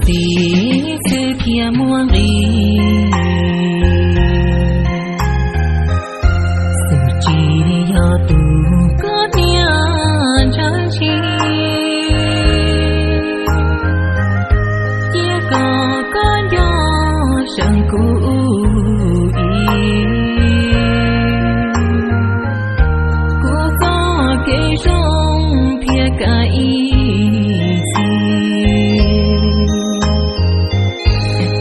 Txiv xwb thiaj muaj nqis, xwm tsis yog tus koj niam ntshaw ntshis, cia kom koj nco seem kuv ib. Kuv txoj kev zoo thiaj kav ib txhis,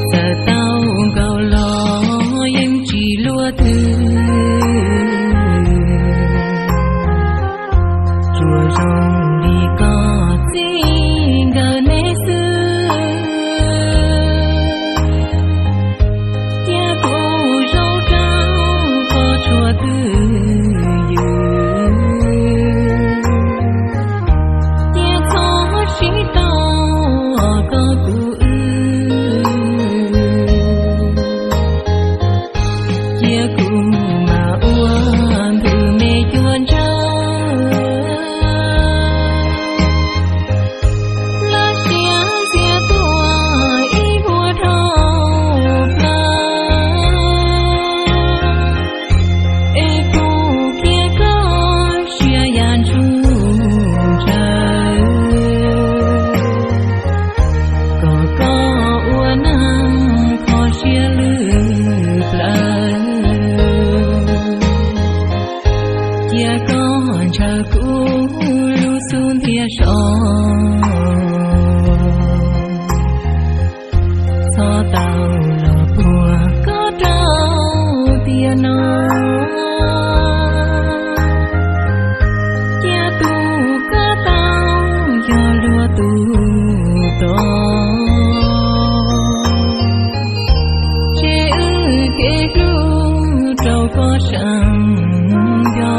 txawm tau nkaus los yeej tsis luaj twg, tsuas zoo li koj txij nkawm neb xwb. Cia kuv zoo rau koj txhua twj ywm, cia txhob sib tau koj kuv wb. Cia kuv mam ua nthwv me cua ntsawg, lawv siab ntxias tuaj ib vuag dhau plaws, es kuv qhia koj siab ya ntsuj ntshaw, kom koj ua neej kho siab lwj plaws. Cia koj ntshaw kuv lub xub ntiag so, txhob tau los puag koj rau tiam no. Cia tus koj tau yog luag tus tod, tseg wb kev hlub rau koj seem nco.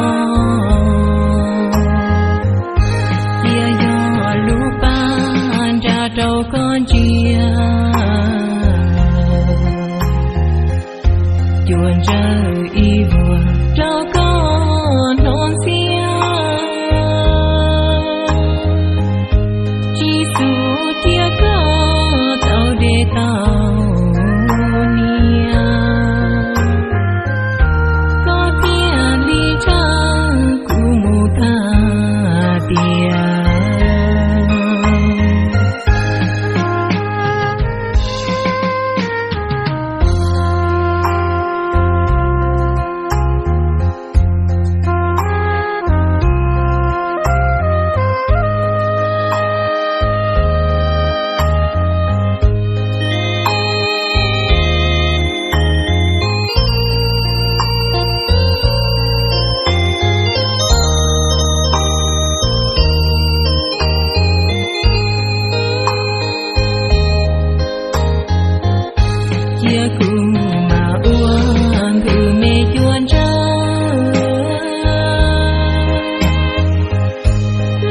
Cia yog lub paj nra rau koj ntsia, cua ntsawg ib vuag rau koj hnov ntxias. Tsis xus cia koj tau dej tau niam, koj thiaj li ntshaw kuv mus tag tiam. Cia kuv mam ua nthwv me cua ntsawg,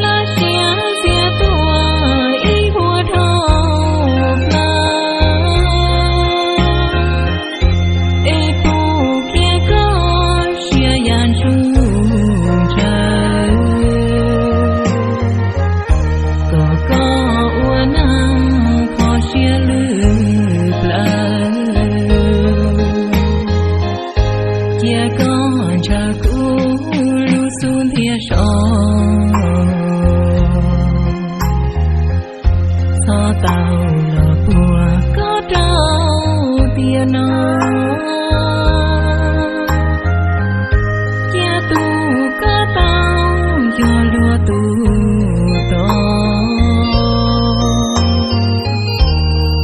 lawv siab ntxias tuaj ib vuag dhau plaws, es kuv qhia koj siab ya ntsuj ntshaw, kom koj ua neej kho siab lwj plaws. Cia koj ntshaw kuv lub xub ntiag so, txhob tau los puag koj rau tiam no. Cia tus koj tau yog luag tus tod,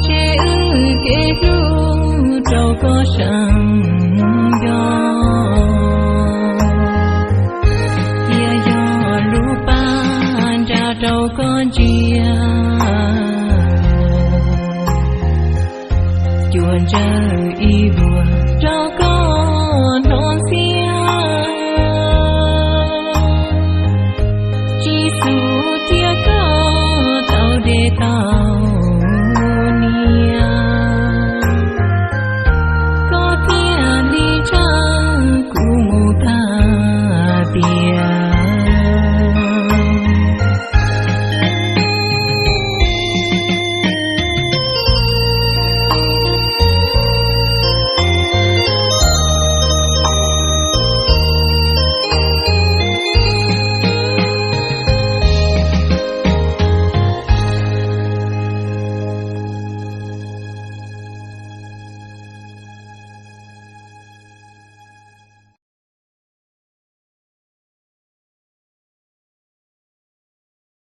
tseg wb kev hlub rau koj seem nco. Cia yog lub paj nra rau koj ntsia, cua ntsawg ib